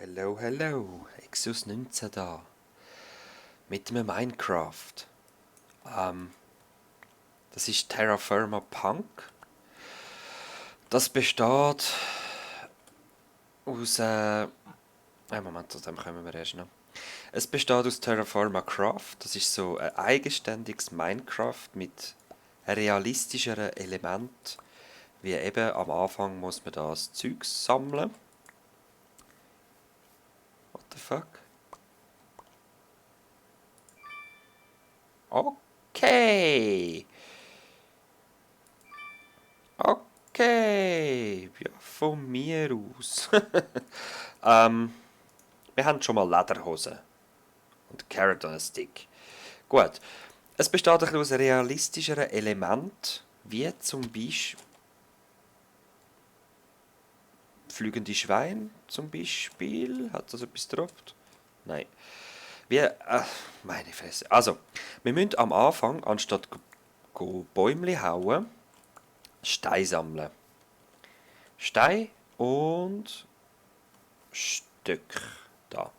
Hello, hello, Exus 19 da. Mit einem Minecraft. Das ist Terra Firma Punk. Das besteht aus. Moment, zu dem kommen wir erst noch. Es besteht aus Terra Firma Craft. Das ist so ein eigenständiges Minecraft mit realistischeren Elementen. Wie eben am Anfang muss man das Zeugs sammeln. What the fuck? Okay. Okay. Ja, von mir aus. Wir haben schon mal Lederhosen. Und Carrot on a Stick. Gut. Es besteht ein bisschen aus realistischeren Elementen, wie zum Beispiel fliegende Schweine, zum Beispiel. Hat das etwas gedroppt? Nein. Wie, meine Fresse. Also, wir müssen am Anfang, anstatt Bäumchen hauen, Steine sammeln. Stein und Stück. Da.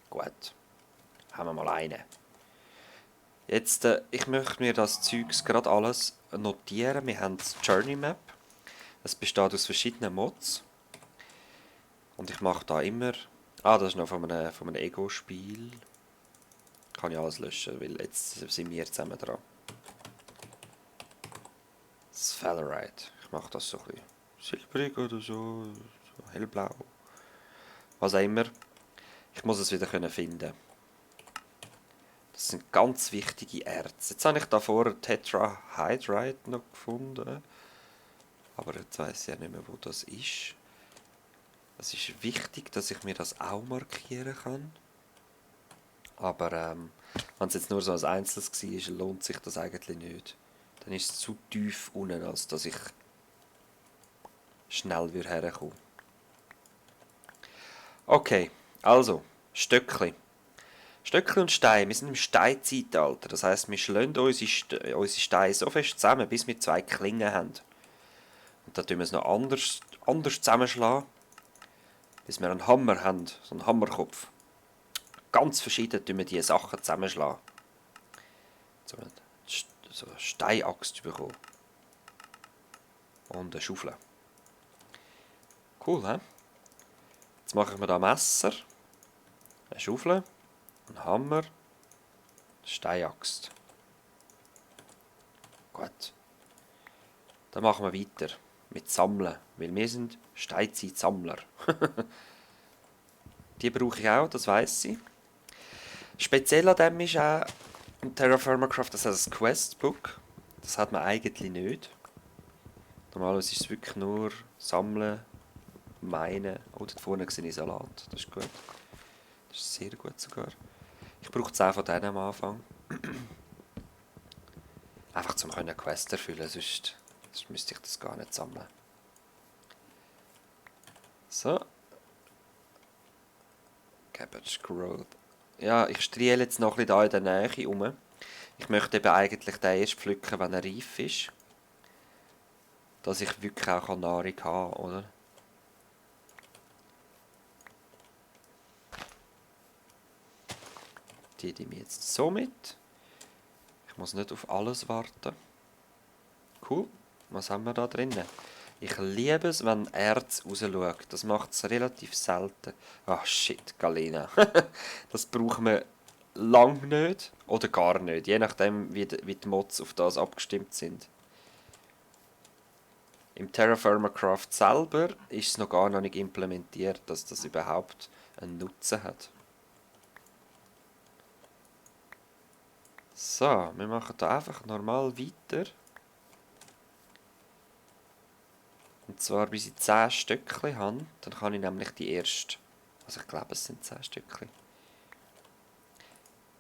Gut. Haben wir mal einen. Jetzt, ich möchte mir das Zeugs gerade alles notieren. Wir haben das Journey Map. Es besteht aus verschiedenen Mods. Und ich mache da immer... das ist noch von einem Ego-Spiel. Kann ich alles löschen, weil jetzt sind wir zusammen dran. Sphalerite. Ich mache das so ein bisschen silbrig oder so hellblau. Was auch immer. Ich muss es wieder finden. Das sind ganz wichtige Erze. Jetzt habe ich da vorher Tetrahydrite noch gefunden. Aber jetzt weiss ich ja nicht mehr, wo das ist. Es ist wichtig, dass ich mir das auch markieren kann. Aber wenn es jetzt nur so als Einzelnes war, lohnt sich das eigentlich nicht. Dann ist es zu tief unten, als dass ich schnell herkommen. Okay, also, Stöckli. Stöckli und Steine. Wir sind im Steinzeitalter. Das heisst, wir schlagen unsere Steine so fest zusammen, bis wir zwei Klingen haben. Und dann tun wir es noch anders zusammenschlagen, bis wir einen Hammer haben, so einen Hammerkopf. Ganz verschieden tun wir diese Sachen zusammenschlagen. So eine Steinaxt bekommen. Und eine Schaufel. Cool, hä? Jetzt mache ich mir da ein Messer, eine Schaufel, einen Hammer, eine Steinaxt. Gut. Dann machen wir weiter mit Sammeln, weil wir sind Steinzeit-Sammler. Die brauche ich auch, das weiss ich. Speziell an dem ist auch im Terra Firma Craft, das heißt ein Questbook. Das hat man eigentlich nicht. Normalerweise ist es wirklich nur Sammeln, Meinen. Oh, dort vorne sehe ich Salat. Das ist gut. Das ist sehr gut sogar. Ich brauche 10 von denen am Anfang. Einfach zum Quest erfüllen, sonst müsste ich das gar nicht sammeln. So. Cabbage Growth. Ja, ich striele jetzt noch ein bisschen da in der Nähe rum. Ich möchte eben eigentlich den erst pflücken, wenn er reif ist. Dass ich wirklich auch Nahrung haben kann, oder? Die nehme ich jetzt so mit. Ich muss nicht auf alles warten. Cool. Was haben wir da drinnen? Ich liebe es, wenn Erz rausschaut. Das macht es relativ selten. Ah, shit, Galena. Das brauchen wir lang nicht oder gar nicht. Je nachdem, wie die Mods auf das abgestimmt sind. Im Terra Firma Craft selber ist es noch gar nicht implementiert, dass das überhaupt einen Nutzen hat. So, wir machen da einfach normal weiter. Und zwar bis ich 10 Stückchen habe, dann kann ich nämlich die erste. Also ich glaube es sind 10 Stückchen.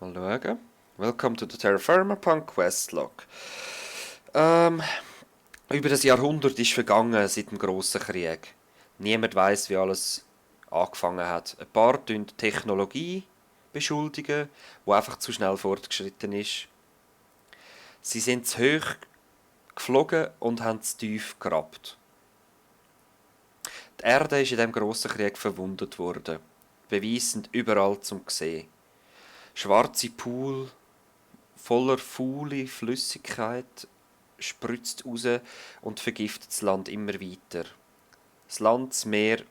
Mal schauen. Welcome to the Terra Firma Punk Questlog. Über das Jahrhundert ist vergangen seit dem Grossen Krieg. Niemand weiß, wie alles angefangen hat. Ein paar tun Technologie beschuldigen, die einfach zu schnell fortgeschritten ist. Sie sind zu hoch geflogen und haben zu tief gegrabt. Die Erde ist in diesem grossen Krieg verwundet worden. Beweisend überall zum Sehen. Schwarze Pool voller faule Flüssigkeit spritzt raus und vergiftet das Land immer weiter. Das Land, das Meer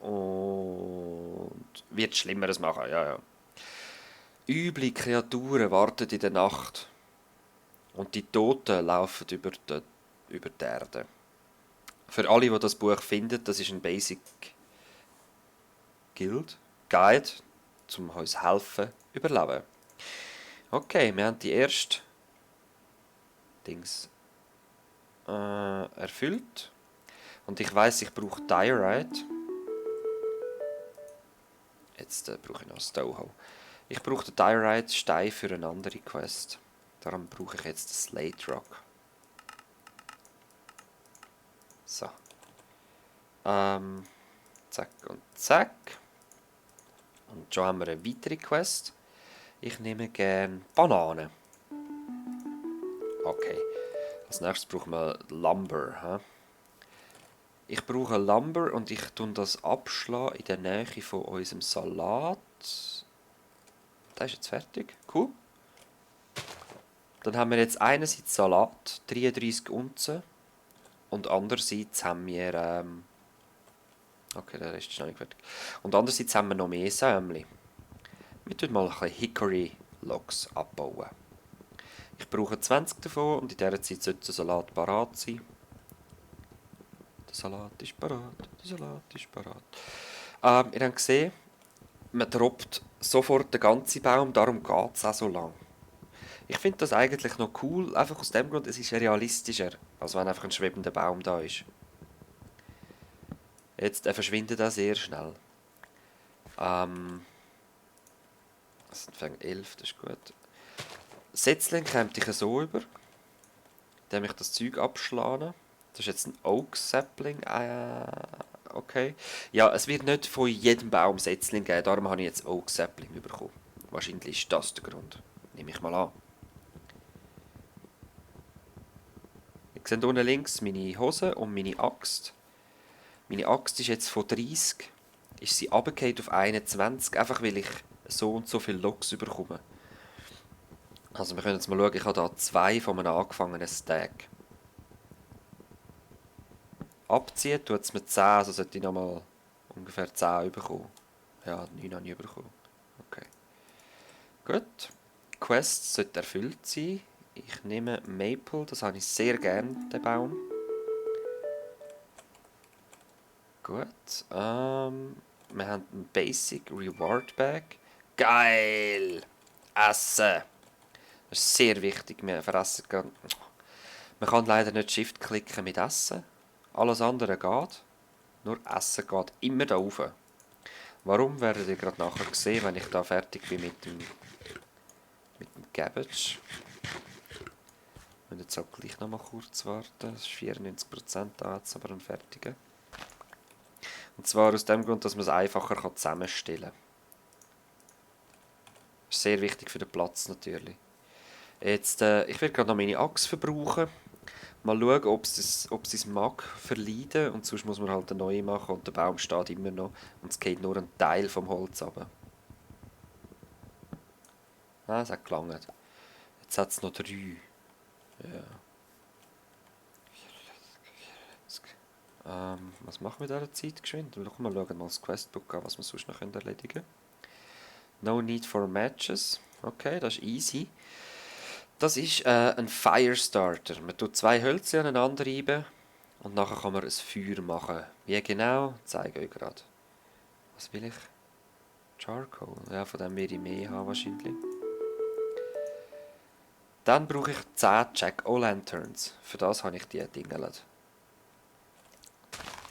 und wird Schlimmeres machen, ja, ja. Üble Kreaturen warten in der Nacht und die Toten laufen über die Erde. Für alle, die das Buch finden, das ist ein Basic Guide, um uns helfen, überleben. Okay, wir haben die erste Dings erfüllt. Und ich weiss, ich brauche Diorite. Jetzt brauche ich noch das Toho. Ich brauche den Diorite-Stein für eine andere Quest. Darum brauche ich jetzt den Slate Rock. So. Zack und zack. Und schon haben wir eine weitere Quest. Ich nehme gerne Bananen. Okay. Als nächstes brauchen wir Lumber. He? Ich brauche Lumber und ich tue das abschlagen in der Nähe von unserem Salat. Der ist jetzt fertig. Cool. Dann haben wir jetzt einerseits Salat, 33 Unzen. Und andererseits haben wir... okay, der Rest ist noch nicht fertig. Und andererseits haben wir noch mehr Sämli. Wir tun mal ein bisschen Hickory Logs abbauen. Ich brauche 20 davon und in dieser Zeit sollte der Salat parat sein. Der Salat ist parat, der Salat ist parat. Ihr habt gesehen, man droppt sofort den ganzen Baum, darum geht es auch so lang. Ich finde das eigentlich noch cool, einfach aus dem Grund, es ist realistischer, als wenn einfach ein schwebender Baum da ist. Jetzt verschwindet er sehr schnell. Das sind 11, das ist gut. Setzling kommt ich so über, indem ich das Zeug abschlage. Das ist jetzt ein Oak Sapling. Okay. Ja, es wird nicht von jedem Baum Setzling geben, darum habe ich jetzt Oak Sapling bekommen. Wahrscheinlich ist das der Grund. Nehme ich mal an. Ihr seht unten links meine Hose und meine Axt. Meine Axt ist jetzt von 30, ist sie runtergefallen auf 21, einfach weil ich so und so viele Logs bekomme. Also wir können jetzt mal schauen, ich habe hier 2 von einem angefangenen Stack. Abziehen tut es mir 10, also sollte ich nochmal ungefähr 10 bekommen. Ja, 9 habe ich bekommen. Okay. Gut. Die Quest sollte erfüllt sein. Ich nehme Maple, das habe ich sehr gern, den Baum. Gut. Wir haben einen Basic Reward Bag. Geil! Essen! Das ist sehr wichtig. Wir fressen gerade. Man kann leider nicht Shift klicken mit Essen. Alles andere geht. Nur Essen geht immer da rauf. Warum, werdet ihr gerade nachher sehen, wenn ich da fertig bin mit dem Cabbage. Ich muss jetzt auch gleich noch mal kurz warten. Das ist 94% da, jetzt aber ein fertiger. Und zwar aus dem Grund, dass man es einfacher zusammenstellen kann. Das ist sehr wichtig für den Platz natürlich. Jetzt, ich werde gerade noch meine Axt verbrauchen. Mal schauen, ob es mag verleiden. Und sonst muss man halt eine neue machen und der Baum steht immer noch. Und es geht nur ein Teil vom Holz runter. Ah, es hat gelangt. Jetzt hat es noch 3. Ja. Was machen wir in dieser Zeit geschwind? Wir schauen mal das Questbook an, was wir sonst noch erledigen können. No need for matches. Okay, das ist easy. Das ist ein Firestarter. Man tut 2 Hölzer aneinander reiben und nachher kann man ein Feuer machen. Wie genau? Ich zeige euch gerade. Was will ich? Charcoal. Ja, von dem werde ich mehr haben wahrscheinlich. Dann brauche ich 10 Jack-O-Lanterns. Für das habe ich die Dinge.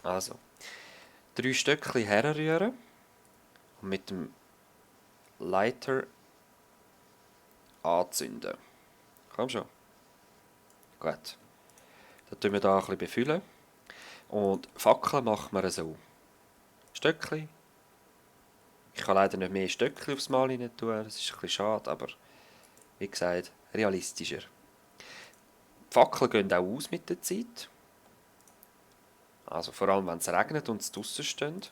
Also, 3 Stöckchen herrühren und mit dem Lighter anzünden. Komm schon. Gut. Dann tun wir hier ein bisschen befüllen. Und Fackeln machen wir so. Stöckchen. Ich kann leider nicht mehr Stöckchen aufs Mal rein tun, das ist ein bisschen schade, aber wie gesagt, realistischer. Die Fackeln gehen auch aus mit der Zeit. Also vor allem, wenn es regnet und es draussen steht,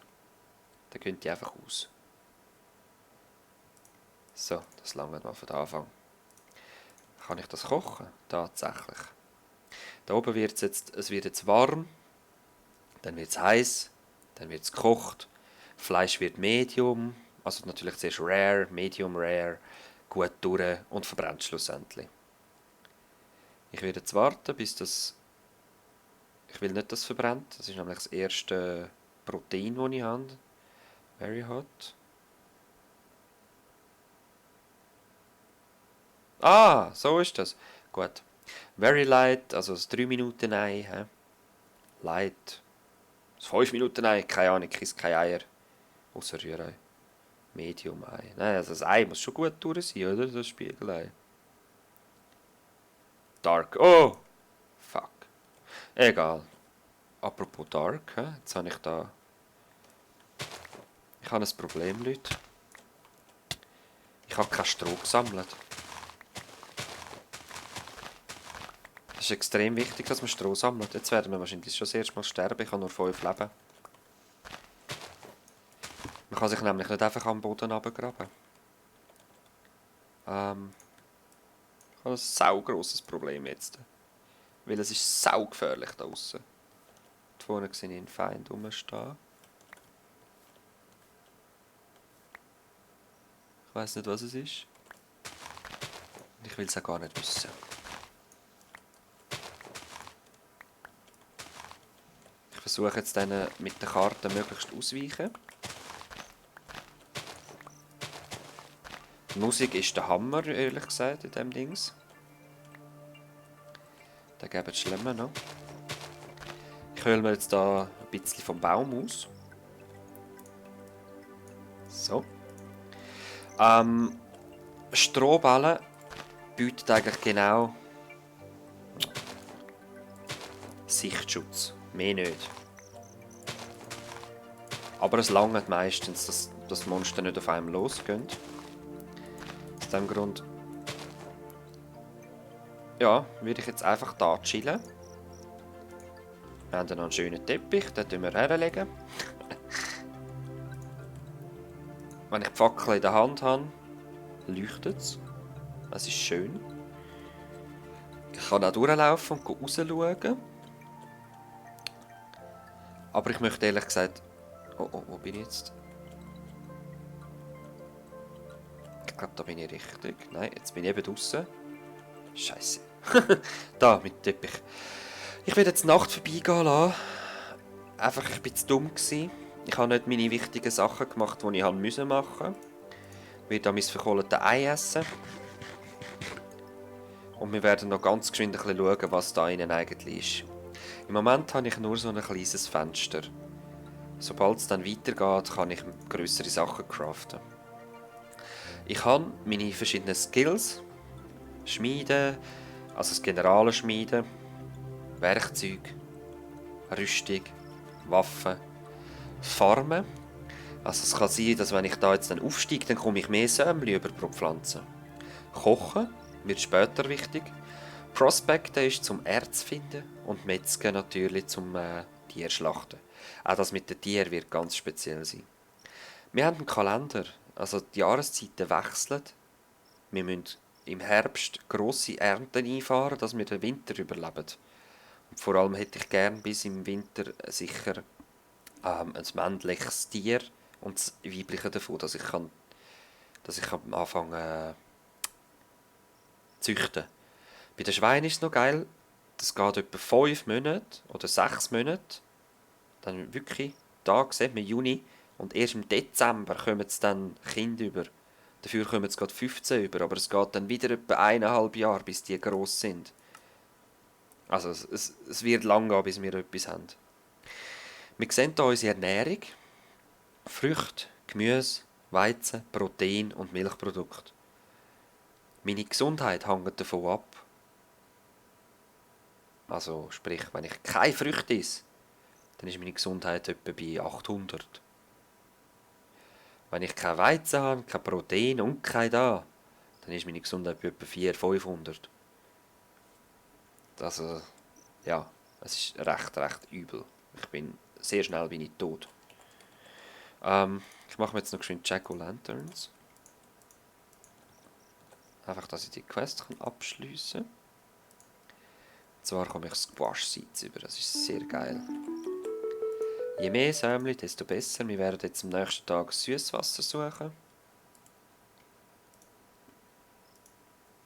dann gehen die einfach aus. So, das langt mal von Anfang. Kann ich das kochen? Tatsächlich. Da oben wird es wird jetzt warm, dann wird es heiß, dann wird es gekocht. Fleisch wird medium, also natürlich zuerst rare, medium rare, gut durch und verbrennt schlussendlich. Ich werde jetzt warten, bis das... Ich will nicht, dass es verbrennt. Das ist nämlich das erste Protein, das ich habe. Very hot. Ah, so ist das. Gut. Very light, also das 3 Minuten Ei. He? Light. Das 5 Minuten Ei, keine Ahnung, ich esse keine Eier. Außer Rührei. Medium Ei. Nein, also das Ei muss schon gut durch sein, oder? Das Spiegelei. Dark. Oh! Fuck. Egal. Apropos Dark, he? Jetzt habe ich da... Ich habe ein Problem, Leute. Ich habe kein Stroh gesammelt. Es ist extrem wichtig, dass man Stroh sammelt. Jetzt werden wir wahrscheinlich schon das erste Mal sterben. Ich habe nur 5 Leben. Man kann sich nämlich nicht einfach am Boden runtergraben. Ich habe ein saugrosses Problem jetzt. Weil es ist saugefährlich da draussen. Da vorne sehe ich einen Feind rumstehen. Ich weiss nicht, was es ist. Ich will es auch gar nicht wissen. Ich versuche jetzt dann mit der Karte möglichst auszuweichen. Die Musik ist der Hammer, ehrlich gesagt, in diesem Dings. Da geben es schlimmer noch. Ich hole mir jetzt da ein bisschen vom Baum aus. So. Strohballen bietet eigentlich genau Sichtschutz. Mehr nicht. Aber es langt meistens, dass die Monster nicht auf einem losgehen. Aus diesem Grund ja, würde ich jetzt einfach da chillen. Wir haben dann noch einen schönen Teppich, den legen wir herlegen. Wenn ich die Fackel in der Hand habe, leuchtet es. Es ist schön. Ich kann auch durchlaufen und rausschauen. Aber ich möchte ehrlich gesagt... Oh, wo bin ich jetzt? Ich glaube, da bin ich richtig. Nein, jetzt bin ich eben draußen. Scheiße. Da, mit dem Teppich. Ich werde jetzt die Nacht vorbeigehen lassen. Einfach, ich war zu dumm gewesen. Ich habe nicht meine wichtigen Sachen gemacht, die ich machen musste. Ich werde mein verkohltes Ei essen. Und wir werden noch ganz geschwind ein bisschen schauen, was da innen eigentlich ist. Im Moment habe ich nur so ein kleines Fenster. Sobald es dann weitergeht, kann ich grössere Sachen craften. Ich habe meine verschiedenen Skills. Schmieden, also das generale Schmieden, Werkzeug, Rüstung, Waffen, Farmen. Also es kann sein, dass wenn ich da jetzt dann aufsteige, dann komme ich mehr Sämli über pro Pflanze. Kochen wird später wichtig. Prospecten ist zum Erz finden und Metzgen natürlich zum Tier schlachten. Auch das mit den Tieren wird ganz speziell sein. Wir haben einen Kalender, also die Jahreszeiten wechseln. Wir müssen im Herbst grosse Ernten einfahren, dass wir den Winter überleben. Und vor allem hätte ich gern bis im Winter sicher ein männliches Tier und das weibliche davon, dass ich anfangen züchten. Bei den Schweinen ist es noch geil, das geht etwa 5 Monate oder 6 Monate, dann wirklich, da sieht man Juni, und erst im Dezember kommen es dann Kinder über. Dafür kommen es gerade 15 über, aber es geht dann wieder etwa 1,5 Jahre, bis die gross sind. Also es wird lang gehen, bis wir etwas haben. Wir sehen hier unsere Ernährung. Früchte, Gemüse, Weizen, Protein und Milchprodukte. Meine Gesundheit hängt davon ab. Also sprich, wenn ich keine Früchte esse, dann ist meine Gesundheit etwa bei 800. Wenn ich kein Weizen habe, kein Protein und kein da, dann ist meine Gesundheit bei etwa 400, 500. Also, ja, es ist recht übel. Sehr schnell bin ich tot. Ich mache mir jetzt noch geschwind Jack-O-Lanterns. Einfach, dass ich die Quest abschliessen kann. Und zwar komme ich Squash-Seeds über, das ist sehr geil. Je mehr Sämli, desto besser. Wir werden jetzt am nächsten Tag Süßwasser suchen.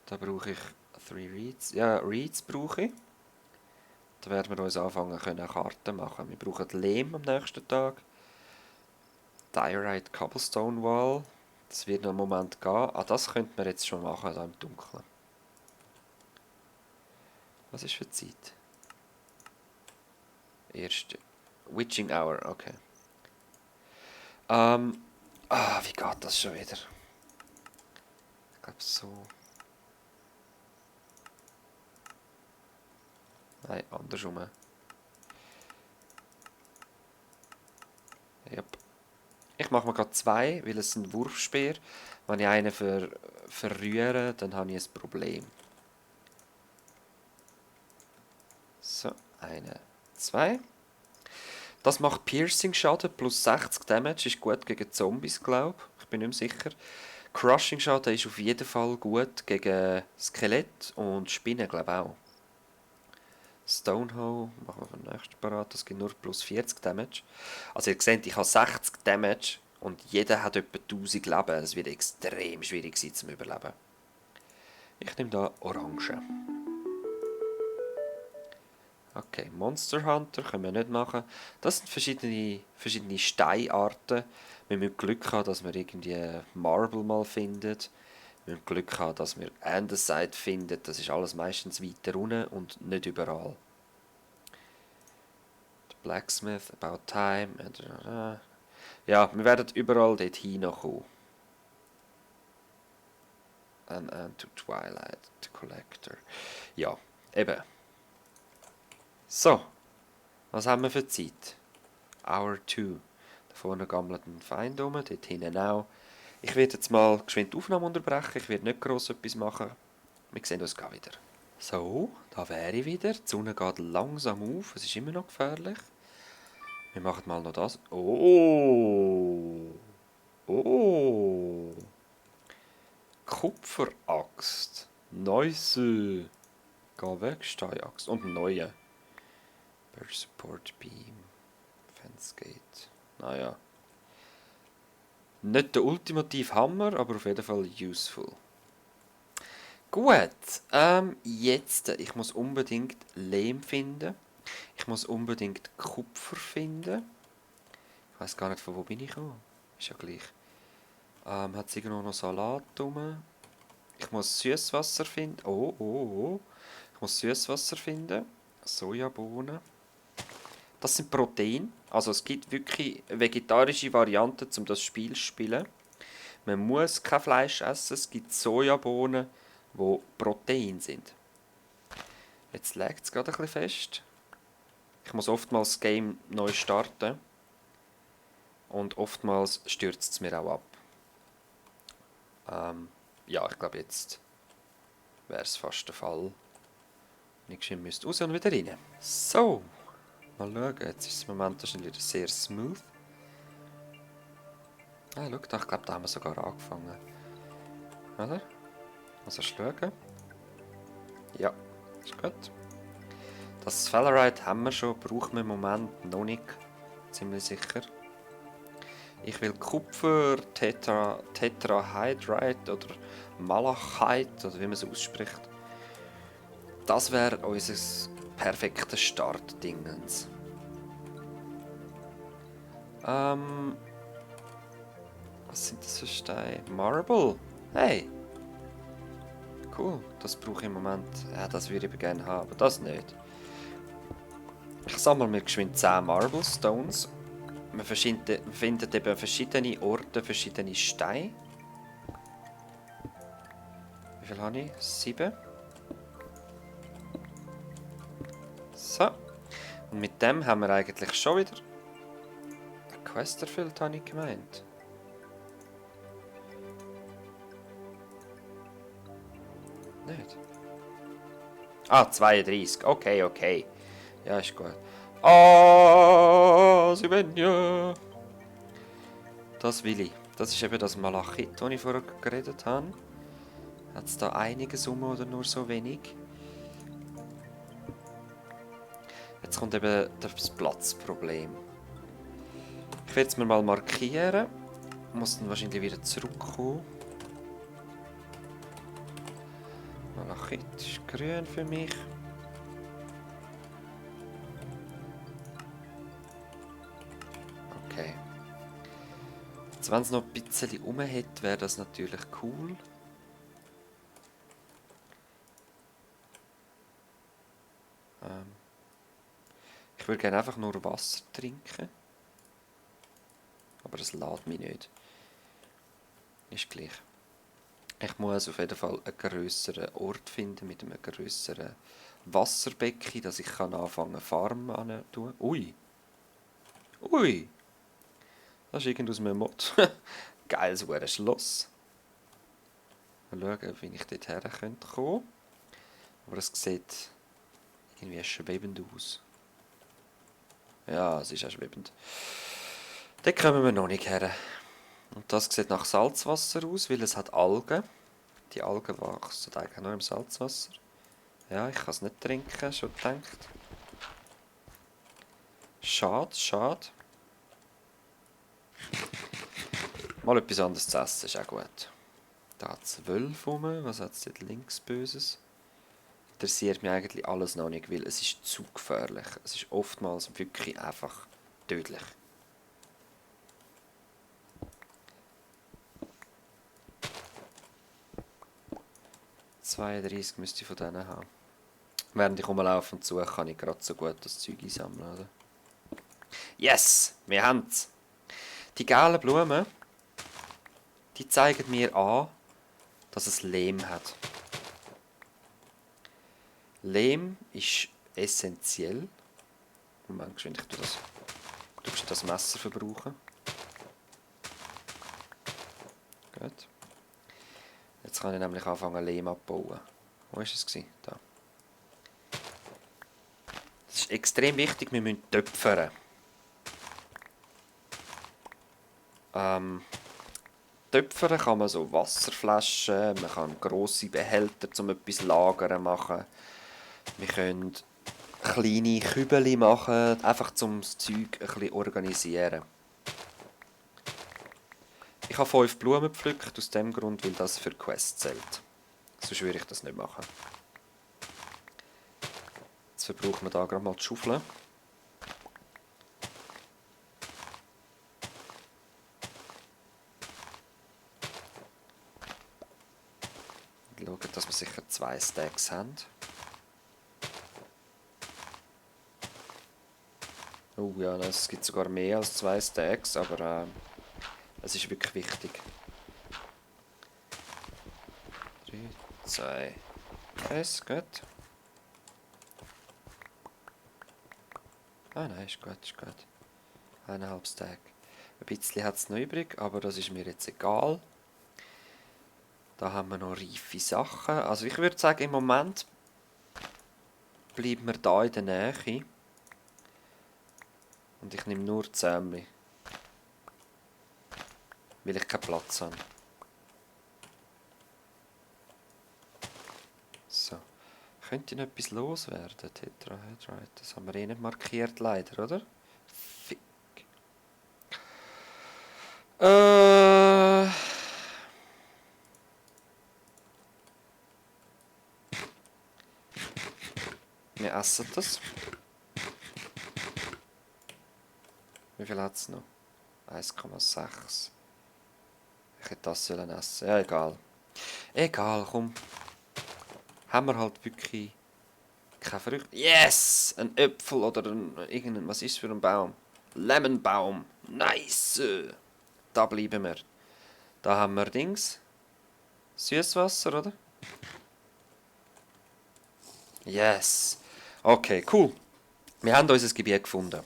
Da brauche ich 3 Reeds. Ja, Reeds brauche ich. Da werden wir uns anfangen können Karten machen. Wir brauchen Lehm am nächsten Tag. Diorite Cobblestone Wall. Das wird noch einen Moment gehen. Ah, das könnte man jetzt schon machen, da im Dunkeln. Was ist für Zeit? Erste. Witching Hour, okay. Wie geht das schon wieder? Ich glaube so. Nein, andersrum. Yep. Ich mache mir gerade 2, weil es sind Wurfspeer. Wenn ich einen verrühre, dann habe ich ein Problem. So, 1, 2. Das macht Piercing-Schaden plus 60 Damage. Ist gut gegen Zombies, glaube ich. Ich bin nicht mehr sicher. Crushing-Schaden ist auf jeden Fall gut gegen Skelett und Spinnen, glaube ich auch. Stonehoe machen wir für den nächsten parat. Das gibt nur plus 40 Damage. Also ihr seht, ich habe 60 Damage und jeder hat etwa 1000 Leben. Es wird extrem schwierig sein zum Überleben. Ich nehme da Orange. Okay, Monster Hunter können wir nicht machen. Das sind verschiedene Steinarten. Wir müssen Glück haben, dass wir irgendwie Marble mal finden. Wir müssen Glück haben, dass wir Andesite finden. Das ist alles meistens weiter unten und nicht überall. The Blacksmith, About Time. Ja, wir werden überall dort hinkommen. And to Twilight, the Collector. Ja, eben. So, was haben wir für Zeit? Hour 2. Da vorne gammelt ein Feind rum, dort hinten auch. Ich werde jetzt mal geschwind die Aufnahme unterbrechen, ich werde nicht gross etwas machen. Wir sehen uns gleich wieder. So, da wäre ich wieder. Die Sonne geht langsam auf, es ist immer noch gefährlich. Wir machen mal noch das. Oh! Oh! Kupferaxt. Nice. Geh weg, Steiaxt. Und ein neuer. Support Beam. Fence Gate. Naja. Nicht der ultimative Hammer, aber auf jeden Fall useful. Gut. Jetzt. Ich muss unbedingt Lehm finden. Ich muss unbedingt Kupfer finden. Ich weiß gar nicht, von wo bin ich gekommen. Ist ja gleich. Hat es irgendwo noch Salat rum? Ich muss Süßwasser finden. Oh. Ich muss Süßwasser finden. Sojabohnen. Das sind Proteine. Also es gibt wirklich vegetarische Varianten, um das Spiel zu spielen. Man muss kein Fleisch essen. Es gibt Sojabohnen, die Protein sind. Jetzt legt es gerade ein bisschen fest. Ich muss oftmals das Game neu starten. Und oftmals stürzt es mir auch ab. Ja, ich glaube jetzt wäre es fast der Fall. Ich müsste raus und wieder rein. So. Mal schauen, jetzt ist das Moment schon wieder sehr smooth. Ah, schau, da, ich glaube, da haben wir sogar angefangen. Oder? Also schauen. Ja, ist gut. Das Sphalerite haben wir schon, brauchen wir im Moment noch nicht. Ziemlich sicher. Ich will Kupfer, Tetrahydrite oder Malachite, oder wie man es ausspricht. Das wäre unser perfekter Startdingens. Was sind das für Steine? Marble? Hey! Cool, das brauche ich im Moment. Ja, das würde ich gerne haben, aber das nicht. Ich sammle mir geschwind 10 Marble Stones. Man findet eben verschiedene Orte, verschiedene Steine. Wie viel habe ich? 7. So. Und mit dem haben wir eigentlich schon wieder eine Quest erfüllt, habe ich gemeint. Nicht? Ah, 32. Okay. Ja, ist gut. Ah, Svenja! Das will ich. Das ist eben das Malachit, das ich vorher geredet habe. Hat es da einiges oder nur so wenig? Jetzt kommt eben das Platzproblem. Ich werde es mir mal markieren. Muss dann wahrscheinlich wieder zurückkommen. Malachit ist grün für mich. Okay. Jetzt, wenn es noch ein bisschen rum hätte, wäre das natürlich cool. Ich würde gerne einfach nur Wasser trinken. Aber das lädt mich nicht. Ist gleich. Ich muss auf jeden Fall einen grösseren Ort finden mit einem grösseren Wasserbecken, dass ich kann anfangen Farm an tun. Ui! Ui! Das ist irgend aus einem Mod. Geiles Schloss. Mal schauen, wie ich dort her kommen könnte. Aber es sieht irgendwie schwebend aus. Ja, es ist auch schwebend. Dort kommen wir noch nicht her. Und das sieht nach Salzwasser aus, weil es hat Algen. Die Algen wachsen eigentlich nur im Salzwasser. Ja, ich kann es nicht trinken, schon gedacht. Schade, schade. Mal etwas anderes zu essen ist auch gut. Da 12 rum. Was hat es dort links Böses? Interessiert mich eigentlich alles noch nicht, weil es ist zu gefährlich. Es ist oftmals wirklich einfach tödlich. ...32 müsste ich von denen haben. Während ich rumlaufe und suche, kann ich gerade so gut das Zeug einsammeln, oder? Yes! Wir haben es! Die gelben Blumen, die zeigen mir an, dass es Lehm hat. Lehm ist essentiell. Moment, ich tue das Messer verbrauchen. Gut. Jetzt kann ich nämlich anfangen Lehm abbauen. Wo war es? Da. Das ist extrem wichtig, wir müssen töpfern. Töpfern kann man so Wasserflaschen, man kann grosse Behälter zum etwas lagern machen. Wir können kleine Kübel machen, einfach zum das Zeug ein bisschen organisieren. Ich habe 5 Blumen gepflückt, aus dem Grund, weil das für Quest zählt. Sonst würde ich das nicht machen. Jetzt verbrauchen wir da gerade mal die Schaufel. Schauen, dass wir sicher 2 Stacks haben. Oh ja, es gibt sogar mehr als 2 Stacks, aber es ist wirklich wichtig. 3, 2, 1, gut. Ah nein, ist gut, ist gut. 1,5 Stack. Ein bisschen hat es noch übrig, aber das ist mir jetzt egal. Da haben wir noch reife Sachen. Also ich würde sagen, im Moment bleiben wir da in der Nähe. Und ich nehme nur Zähmli. Weil ich keinen Platz habe. So. Könnte noch etwas loswerden? Tetrahydrite. Das haben wir eh nicht markiert, leider, oder? Fick. Wir essen das. Wie viel hat es noch? 1,6. Ich hätte das sollen essen. Ja, egal. Egal, komm. Haben wir halt wirklich keine Früchte. Yes! Ein Äpfel oder irgendein... Was ist für ein Baum? Lemonbaum. Nice! Da bleiben wir. Da haben wir Dings. Süßwasser, oder? Yes! Okay, cool. Wir haben unser Gebiet gefunden.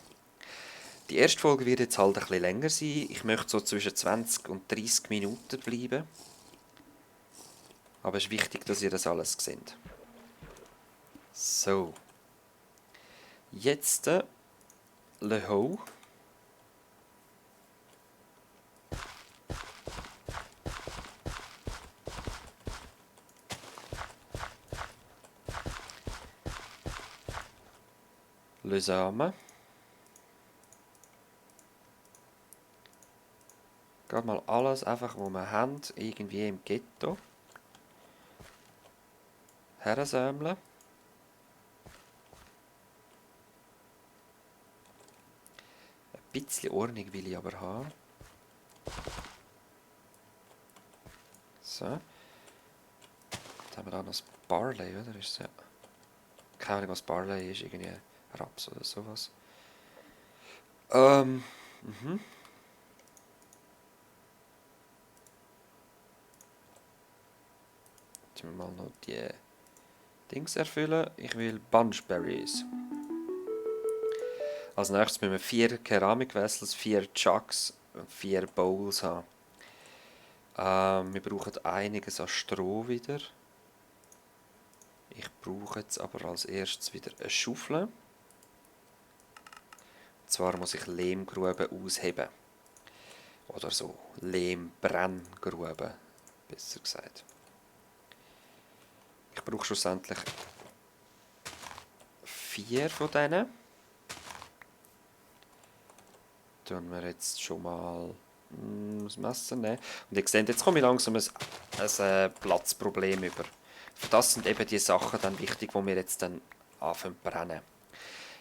Die erste Folge wird jetzt halt ein bisschen länger sein. Ich möchte so zwischen 20 und 30 Minuten bleiben. Aber es ist wichtig, dass ihr das alles seht. So. Jetzt Le Ho. Le Samen. Gerade mal alles, einfach, was wir haben, irgendwie im Ghetto. Herrensämmeln. Ein bisschen Ordnung will ich aber haben. So. Dann haben wir da noch das Barley, oder? Ist ja. Keine Ahnung, was Barley ist, irgendwie Raps oder sowas. Mhm. Jetzt müssen wir mal noch die Dings erfüllen. Ich will Bunchberries. Als nächstes müssen wir 4 Keramikwessels, 4 Jugs und 4 Bowls haben. Wir brauchen einiges an Stroh wieder. Ich brauche jetzt aber als erstes wieder eine Schaufel. Und zwar muss ich Lehmgruben ausheben. Oder so Lehmbrenngruben, besser gesagt. Ich brauche schlussendlich 4 von denen. Tun wir jetzt schon mal das Messer nehmen. Und ihr seht, jetzt komme ich langsam ein Platzproblem über. Für das sind eben die Sachen dann wichtig, die wir jetzt dann anfangen zu brennen.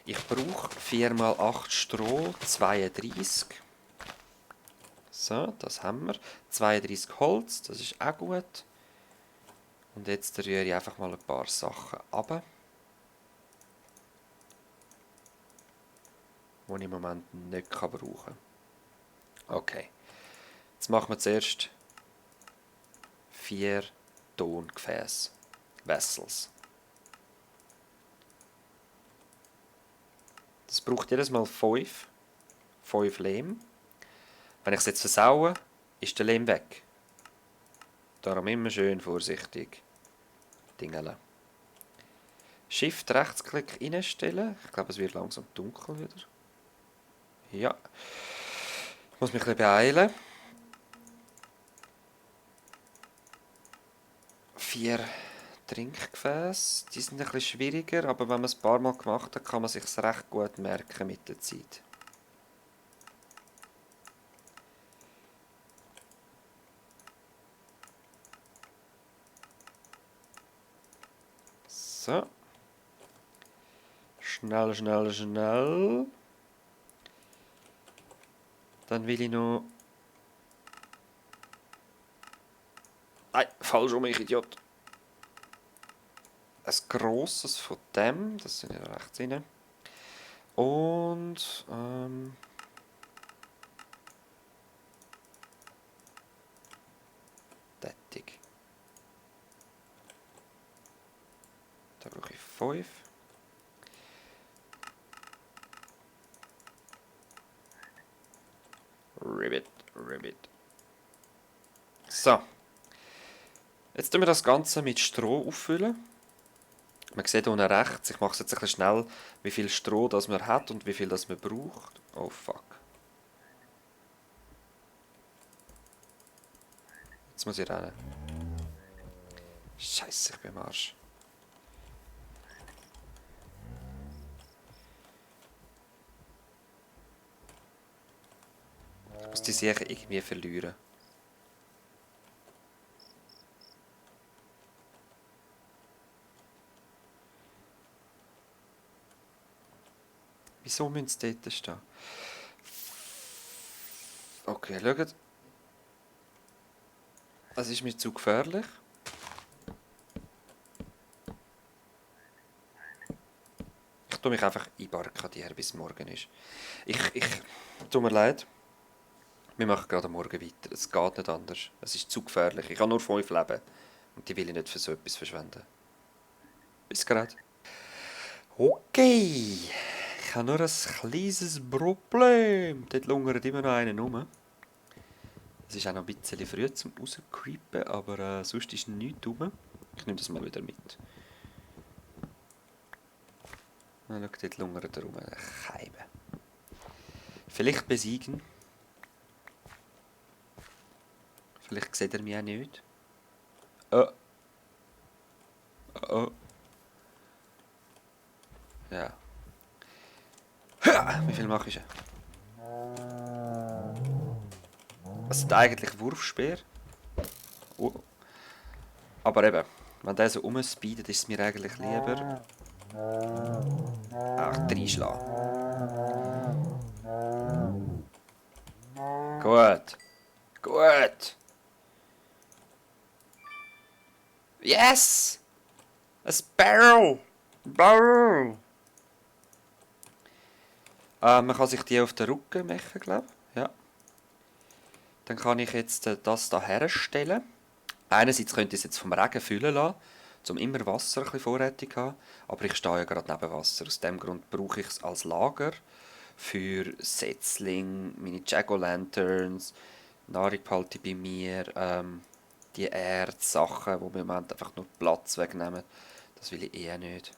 Ich brauche 4 mal 8 Stroh, 32. So, das haben wir. 32 Holz, das ist auch gut. Und jetzt rühre ich einfach mal ein paar Sachen ab, die ich im Moment nicht brauchen kann. Okay. Jetzt machen wir zuerst 4 Tongefäße. Vessels. Das braucht jedes Mal 5. 5 Lehm. Wenn ich es jetzt versaue, ist der Lehm weg. Darum immer schön vorsichtig dingeln. Shift Rechtsklick einstellen. Ich glaube, es wird langsam dunkel wieder. Ja. Ich muss mich ein bisschen beeilen. 4 Trinkgefäße. Die sind ein bisschen schwieriger, aber wenn man es ein paar Mal gemacht hat, kann man sich recht gut merken mit der Zeit. So. Schnell, schnell, schnell. Dann will ich noch... Nein, falsch rum, ich Idiot. Ein grosses von dem, das sind ja rechts rein. Und... tätig. Da brauche ich 5. Ribbit, Ribbit. So. Jetzt tun wir das Ganze mit Stroh auffüllen. Man sieht unten rechts, ich mache es jetzt ein bisschen schnell, wie viel Stroh das man hat und wie viel das man braucht. Oh fuck. Jetzt muss ich rennen. Scheiße, ich bin am Arsch. Ich muss die Sache irgendwie verlieren. Wieso müssen sie dort stehen? Okay, schaut. Es ist mir zu gefährlich. Ich tue mich einfach einbarrikadieren, bis morgen ist. Tut mir leid. Wir machen gerade morgen weiter. Es geht nicht anders. Es ist zu gefährlich. Ich habe nur 5 Leben. Und die will ich nicht für so etwas verschwenden. Bis gerade. Okay. Ich habe nur ein kleines Problem. Dort lungert immer noch einer rum. Es ist auch noch ein bisschen früh zum rauscreepen, aber sonst ist nichts rum. Ich nehme das mal wieder mit. Schau, dort lungert er rum. Ein Keime. Vielleicht besiegen. Vielleicht sieht er mich auch nicht. Oh. Oh. Ja. Wie viel mache ich? Was sind eigentlich Wurfspeer? Oh. Aber eben, wenn der so rumspeedet, ist es mir eigentlich lieber. Ach, reinschlagen. Gut. Gut. Yes! Ein Barrel! Barrel! Man kann sich die auf den Rücken machen, glaube ich. Ja. Dann kann ich jetzt das da herstellen. Einerseits könnte ich es jetzt vom Regen füllen lassen, um immer Wasser ein bisschen vorrätig zu haben. Aber ich stehe ja gerade neben Wasser. Aus dem Grund brauche ich es als Lager für Setzling, meine Jack-O'-Lanterns, Nahrung behalte ich bei mir, die Erdsachen, die mir im Moment einfach nur Platz wegnehmen. Das will ich eh nicht.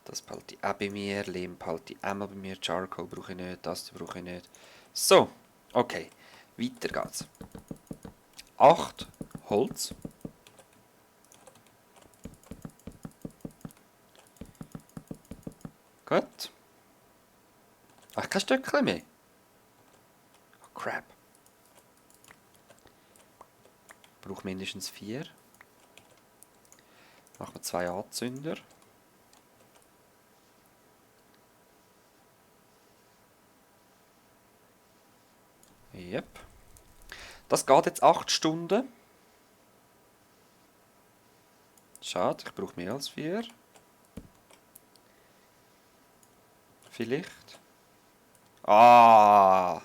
Das behalte ich auch bei mir, Lehm behalte ich einmal bei mir, Charcoal brauche ich nicht, das brauche ich nicht. So, okay, weiter geht's. 8 Holz. Gut. Ach, kein Stückchen mehr. Oh, crap. Ich brauche mindestens 4. Machen wir 2 Anzünder. Yep. Das geht jetzt 8 Stunden. Schade, ich brauche mehr als 4. Vielleicht. Ah!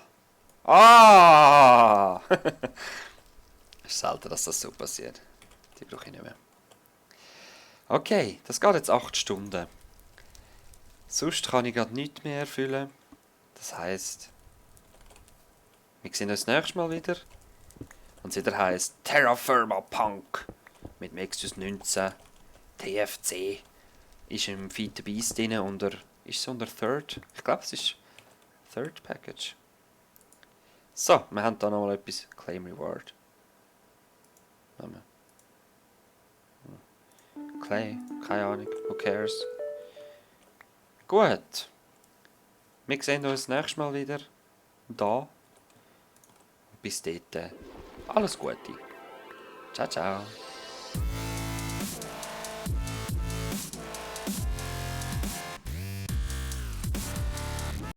Ah! Es ist selten, dass das so passiert. Die brauche ich nicht mehr. Okay, das geht jetzt 8 Stunden. Sonst kann ich gerade nichts mehr erfüllen. Das heisst, wir sehen uns nächstes Mal wieder. Und es wieder heisst Terra Firma Punk mit Nexus 19 TFC. Ist im Feed the Beast drin unter. Ist es unter Third? Ich glaube, es ist Third Package. So, wir haben da nochmal etwas. Claim Reward. Clay, keine Ahnung, who cares. Gut. Wir sehen uns nächstes Mal wieder. Da. Bis dort. Alles Gute. Ciao, ciao.